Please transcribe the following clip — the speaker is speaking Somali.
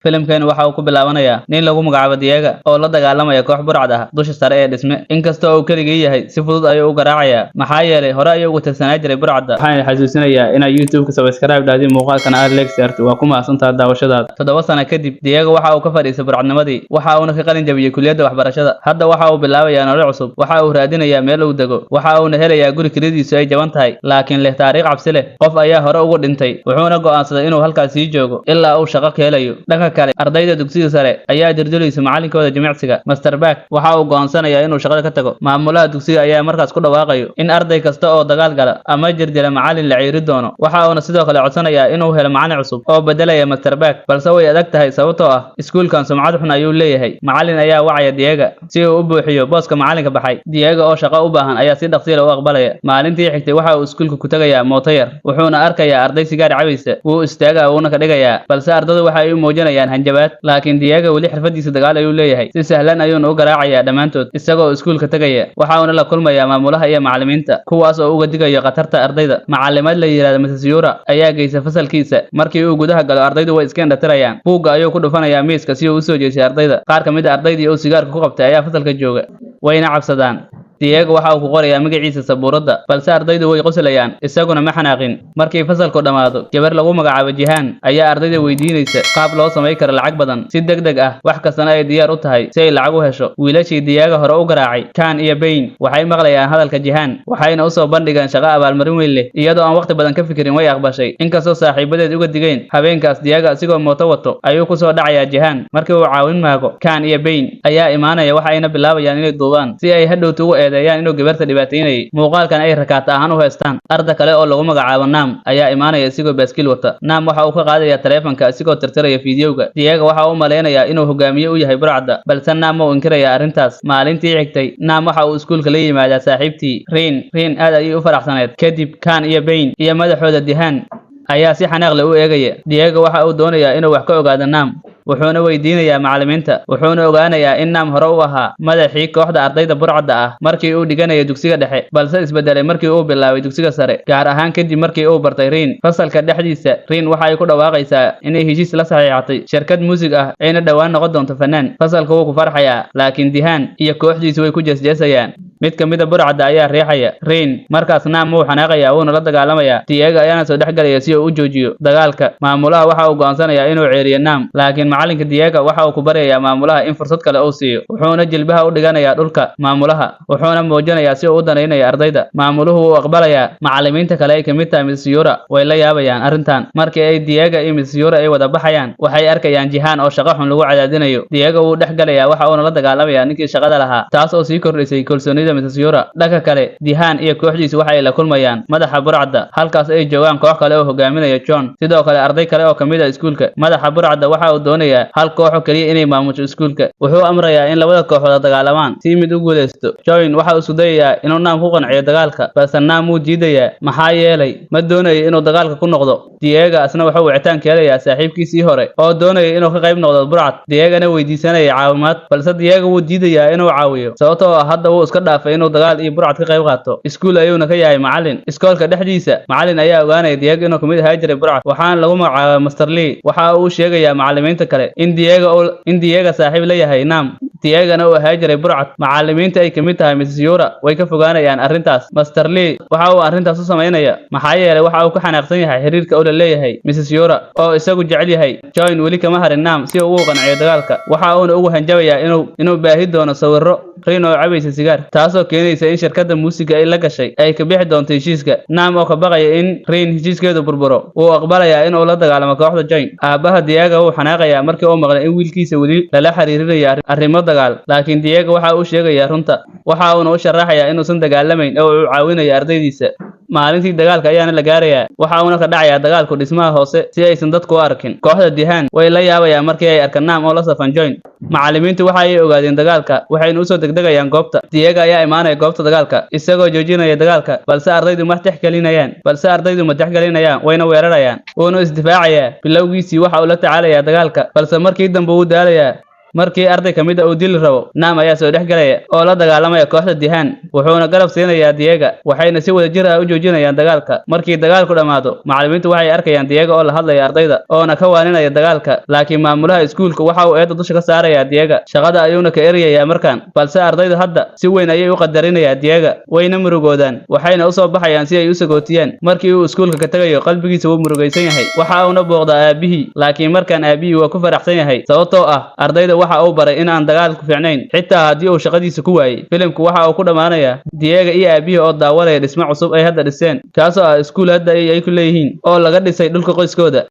Filimkani waxa uu ku bilaabanayaa nin lagu magacaabo Diego oo la dagaalamaya koox burcad ah dusha sare ee dhisme. Inkasta oo uu keligii yahay, si fudud ayuu u garaacayaa, maxaa yeelay hore ayuu uga tirsanaa jiray burcadda. Waxaan xasuusinayaa inaad YouTube-ka subscribe dhahdii, muuqaalkan aad like saarto. Waa ku mahadsantahay daawashadaada. 7 sano kadib, Diego waxa uu ka fadhiistay burcadnimadii, waxa uuna ka qalin jabiyey kulliyadda waxbarashada. Hadda waxa uu bilaabayaa nolol cusub. Waxa uu raadinayaa meel uu dego, waxa uuna helayaa guri kiradiisu ay jaban tahay, laakiin leh taariikh cabsi leh. Qof ayaa hore ugu dhintay, wuxuuna go'aansaday inuu halkaas sii joogo ilaa uu shaqo ka helayo. Dhanka kale, ardayda dugsiga sare ayaa dirdilaysa macalinkooda jimicsiga, Master Park. Waxa uu go'aansanayaa inuu shaqada ka tago. Maamulaha dugsiga ayaa markaas ku dhawaaqayo in arday kasta oo dagaal gala ama jirdila macalin la ciiri doono. Waxa uuna sidoo kale codsanayaa inuu helo macalin cusub oo bedelaya Master Park, balse way adag tahay, sababtoo ah iskuulkan sumcad xun ayuu leeyahay. Macalin ayaa wacaya Diego si uu u buuxiyo booska macalinka baxay. Diego oo shaqo u baahan ayaa si dhaqsi leh u aqbalaya. Maalintii xigtay, waxa uu iskuulka ku tegayaa mooto yar, wuxuuna arkayaa arday sigaar cabaysa. Wuu istaagaa, wuuna ka dhigayaa, balse ardadu waxa ay u muujinayaan hanjabaad. Laakiin Diego weli xirfadiisa dagaal ayuu leeyahay, si sahlan ayuuna u garaacayaa dhammaantood. Isagoo iskuulka tegaya, waxa uuna la kulmayaa maamulaha iyo macallimiinta, kuwaas oo uga digayo khatarta ardayda. Macalimad la yidhaahdo Mrs Yura ayaa geysa fasalkiisa. Markii uu gudaha galo, ardaydu way iska indhatirayaan. Buugga ayuu ku dhufanayaa miiska si uu usoo jeesay ardayda. Qaar ka mid a ardaydii uu sigaarka ku qabtay ayaa fasalka jooga, wayna cabsadaan. Diego waxa uu ku qorayaa magaciisa sabuuradda, balse ardaydu way qoslayaan, isaguna ma xanaaqin. Markii fasalku dhammaado, gabar lagu magacaabo Jihaan ayaa ardayda weydiinaysa qaab loo samayn karo lacag badan si degdeg ah, wax kastana ay diyaar u tahay si ay lacag u hesho. Wiilashii Diego hore u garaacay, Kan iyo Bain, waxay maqlayaan hadalka Jihaan, waxayna usoo bandhigaan shaqo abaalmarin weyn leh. Iyadoo aan waqti badan ka fikirin, way aqbashay, inkastoo saaxiibadeed uga digeen. Habeenkaas, Diego isigoo mooto wato ayuu kusoo dhacayaa Jihaan markii uu caawin maago. Kan iyo Bain ayaa imaanaya, waxayna bilaabayaan inay duubaan si ay hadhowta ugu eedeeyaan inuu gabarta dhibaataynayay, muuqaalkan ay rakaata ahaan u haystaan. Arda kale oo lagu magacaabo Nam ayaa imaanaya isigoo baaskiil wata. Nam waxa uu ka qaadayaa taleefanka isigoo tirtiraya fiidiyowga. Diego waxa uu u malaynayaa inuu hogaamiye u yahay burcadda, balse Nam uu inkirayaa arrintaas. Maalintii xigtay, Nam waxa uu iskuulka la yimaadaa saaxiibtii Rin. Rin aad ayay u faraxsaneed. Kadib, Kan iyo Bain iyo madaxooda Dihan ayaa si xanaaq leh u eegaya. Diego waxa uu doonayaa inuu wax ka ogaado Nam, wuxuuna weydiinayaa macallimiinta, wuxuuna ogaanayaa in Nam hore u ahaa madaxii kooxda ardayda burcadda ah markii uu dhiganayay dugsiga dhexe, balse isbedelay markii uu bilaabay dugsiga sare, gaar ahaan kadib markii uu bartay Rin. Fasalka dhexdiisa, Rin waxa ay ku dhawaaqaysaa inay heshiis la saxiixatay shirkad muusig ah, ayna dhowaan noqon doonto fanaan. Fasalka wuu ku farxayaa, laakiin Dihan iyo kooxdiisu way ku jeesjeesayaan. Mid ka mid a burcadda ayaa riixaya Rin. Markaas Nam wuu xanaaqayaa, wuuna la dagaalamayaa. Diego ayaana soo dhex galaya si uu u joojiyo dagaalka. Maamulaha waxa uu go'aansanayaa inuu ceeriyo Nam, laakiin macalinka Diego waxa uu ku baryayaa maamulaha in fursad kale uu siiyo, wuxuuna jilbaha u dhiganayaa dhulka maamulaha, wuxuuna muujinayaa si uu u danaynayo ardayda. Maamuluhu wuu aqbalayaa. Macallimiinta kale ay ka mid tahay Miss Yura way la yaabayaan arrintan. Markii ay Diego iyo Miss Yura ay wada baxayaan, waxay arkayaan Jihaan oo shaqo xun lagu cadaadinayo. Diego wuu dhex galayaa, waxa uuna la dagaalamayaa ninkii shaqada lahaa, taas oo sii kordhisay kalsoonida Mrs Yura. Dhanka kale, Dihan iyo kooxdiisu waxa ay la kulmayaan madaxa burcadda, halkaas ay joogaan koox kale oo hogaaminaya John, sidoo kale arday kale oo ka mid ah iskuulka. Madaxa burcadda waxa uu doonayaa hal koox oo kaliya inay maamusho iskuulka. Wuxuu amrayaa in labada kooxood dagaalamaan si mid u guuleysto. John waxa uu isku dayayaa inuu Nam ku qanciyo dagaalka, balse Nam wuu diidayaa, maxaa yeelay ma doonayo inuu dagaalka ku noqdo. Diego asna wuxuu wicitaan ka helayaa saaxiibkiisii hore oo doonaya inuu ka qayb noqdo burcad, Diegana weydiisanaya caawimaad, balse Diego wuu diidayaa inuu caawiyo, sababtoo ah hadda wuu iska dhaafay inuu dagaal iyo burcad ka qayb qaato, iskuul ayuuna ka yahay macallin. Iskoolka dhexdiisa, macallin ayaa ogaanaya Diego inuu kamid ahaa jiray burcad, waxaana lagu magacaabaa Master Lee. Waxa uu sheegayaa macallimiinta kale in Diego saaxiib la yahay Nam, Diegana uu ahaa jiray burcad. Macallimiinta ay kamid tahay Mrs Yura way ka fogaanayaan arrintaas. Master Lee waxa uu arrintaas u samaynaya maxaa yeelay waxa uu ka xanaaqsan yahay xiriirka uu la leeyahay Mrs Yura oo isagu jecel yahay. John weli kama harin Nam si uu ugu qanciyo dagaalka, waxa uuna ugu hanjabayaa inuu baahi doono sawirro Rin oo cabaysa sigaar, taasoo keenaysa in shirkadda muusiga ay la gashay ay ka bixi doonto heshiiska. Nam oo ka baqaya in Rin heshiiskeedu burburo, wuu aqbalayaa in uu la dagaalamo kooxda John. Aabbaha Diego wuu xanaaqayaa markii uu maqlay in wiilkiisa weli lala xiriirinayo arrimo dagaal, laakiin Diego waxa uu sheegayaa runta, waxa uuna u sharaxayaa inuusan dagaalamayn oo uu caawinayo ardaydiisa. Maalintii dagaalka ayaana la gaarayaa, waxa uuna ka dhacayaa dagaalku dhismaha hoose si aysan dadku u arkin. Kooxda Dihan way la yaabayaan markii ay arkaan Nam oo la safan John. Macallimiintu waxa ay ogaadeen dagaalka, waxayna usoo degdegayaan goobta. Diego ayaa imaanaya goobta dagaalka isagoo joojinaya dagaalka, balse ardaydu ma tixgelinayaan, wayna weerarayaan. Wuuna isdifaacayaa. Bilowgiisii waxa uu la tacaalayaa dagaalka, balse markii dambe wuu daalayaa. Markii arday ka mid ah uu dili rabo, Naam ayaa soo dhex galaya oo la dagaalamaya kooxda Dihan, wuxuuna garab siinayaa Diega, waxayna si wadajir ah u joojinayaan dagaalka. Markii dagaalku dhammaado, macallimiintu waxay arkayaan Diega oo la hadlaya ardayda oona ka waaninaya dagaalka, laakiin maamulaha iskuulka waxa uu eedda dusha ka saarayaa Diega, shaqada ayuuna ka eryayaa markan. Balse ardayda hadda si weyn ayay u qadarinayaan Diega, wayna murugoodaan, waxayna u soo baxayaan si ay u sagootiyaan. Markii uu iskuulka ka tagayo, qalbigiisa wuu murugaysan yahay, waxa uuna booqdaa aabihii, laakiin markaan aabihii waa ku faraxsan yahay, sababtoo ah ardayda waxa uu baray in aan dagaalku fiicnayn, xitaa haddii uu shaqadiisa ku waayey. Filimku waxa uu ku dhammaanayaa Diega iyo aabihii oo daawanaya dhismo cusub ay hadda dhiseen, kaasoo ah iskuul hadda ay ku leeyihiin oo laga dhisay dhulka qoyskooda.